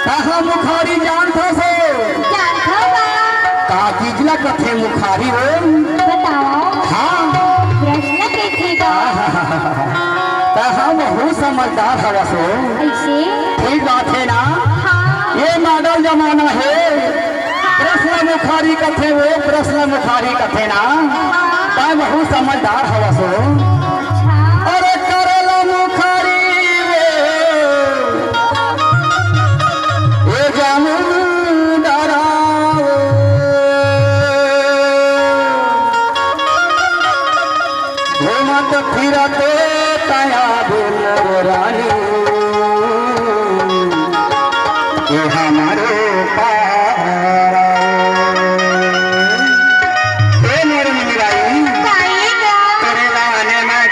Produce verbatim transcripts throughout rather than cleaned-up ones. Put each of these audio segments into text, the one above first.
कहाँ मुखारी जानथस? जानथव का? का चीज ला कथे मुखारी हो? बताओ। हाँ। प्रश्न कइसे का? त हमहू समझदार हवस हो। ऐसे? ठीक बात हे ना? हाँ। ये modern जमाना हे। प्रश्न मुखारी कथे वो, प्रश्न मुखारी कथे ना? हाँ। तैं बहुत समझदार हवस हो। अच्छा। अरे करेला मुखारी रे, ए जामुन डराओ। घूमत फिरत तया मोर रानी, ए हमरो पारा। ए मोर मिराई, काहे गा? तोरे लाने मैं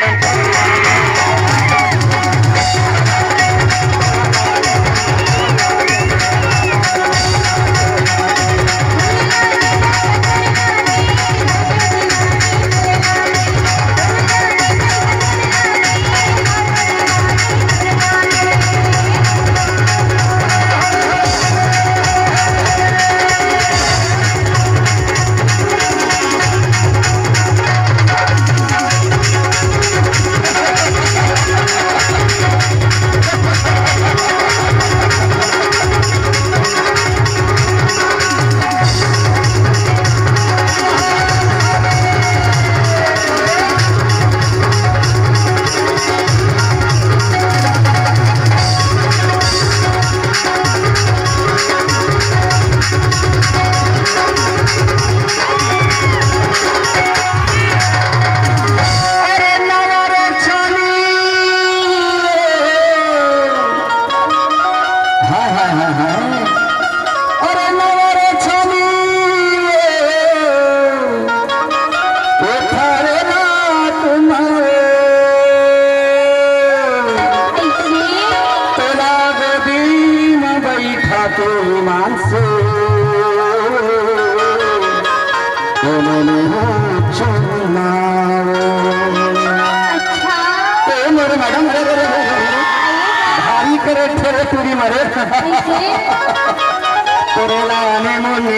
अरे नवरछनी। हाय, हाय, हाय, हाय। अरे नवरछनी। ए थारे ना तुम्हारे। ऐसे? तोला गोदी में बैठा के ईमान से। अच्छा। ए मोरे मैडम, अरे, अरे, अरे, अरे, अरे। भारी करे ठेरे टूरी मरे। कैसे? तोरे लाने मोने